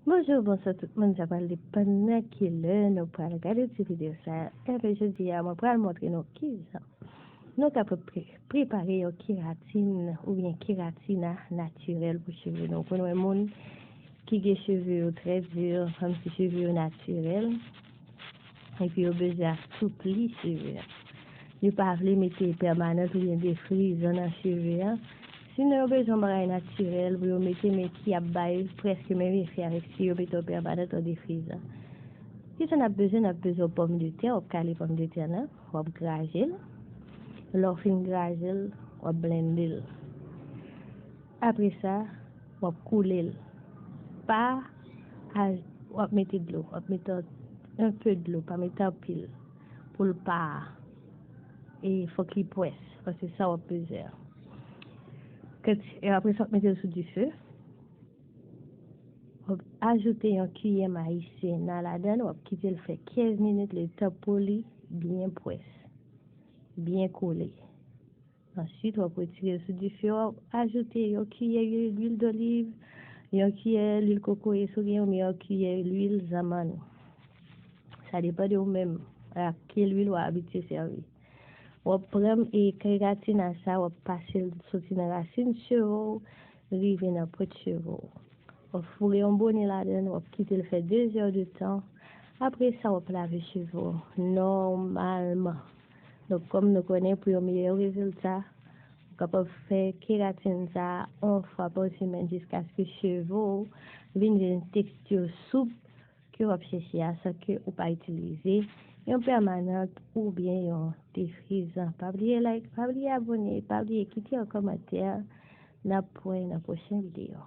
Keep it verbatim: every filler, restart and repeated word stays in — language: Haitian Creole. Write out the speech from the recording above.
Bonjou, bonswa tout moun, sa pral depann nan kilè nou pral gade ti videyo sa. Enben, jodi a, mwen pral montre nou kijan nou kapab pre- prepare yon keratin oubyen keratina natirèl pou cheve nou. Ou konn wè moun ki gen cheve yo trè di, kòmsi cheve yo natirèl, epi yo bezwen asoupli cheve a. Yo pa vle mete pèmanan oubyen defrizan nan cheve a. Sinon, yo bezwen yon bagay natirèl pou yo mete, men ki ap bay prèske menm efè avèk si yo mete yon pèmanan ou defrizan. Kisa n ap bezwen? N ap bezwen pòmdetè, w ap kale pòmdetè nan, w ap graje l. Lè w fin graje l, w ap blende l. Apre sa, w ap koule l. Pa, w ap mete dlo, w ap mete anpe dlo, pa mete anpil, pou l pa, e fòk li pwès, paske sa w ap bezwen. Apre sa, w ap mete l sou dife. W ap ajoute yon kiyè mayi sena ladan l, w ap kite l fè kenz minit, letan po li byen pwès, byen kole. Answit, w ap retire l sou dife, w ap ajoute yon kiyè lwil doliv, yon kiyè lwil kokoye si w gen, oubyen yon kiyè lwil zanmann. Sa depann de ou menm, ak ki lwil w abitye sèvi. W ap pran e keratina sa, w ap pase l soti nan rasin cheve w, rive nan pwent cheve w. W ap foure yon bone ladan l, w ap kite l fè de zè de tan. Apre sa, w ap lave cheve w nòmalman. Donk, kòm nou konnen, pou yon meyè rezilta, ou kapab fè keratin sa a yon fwa pa semèn jiskaske cheve w vin gen yon teksti soup ke w ap chèche a san ke ou pa itilize yon pèmanan oubyen yon defrizan. Pa bliye like, pa bliye abòne, pa bliye kite yon kòmantè. N ap wè nan pwochen videyo.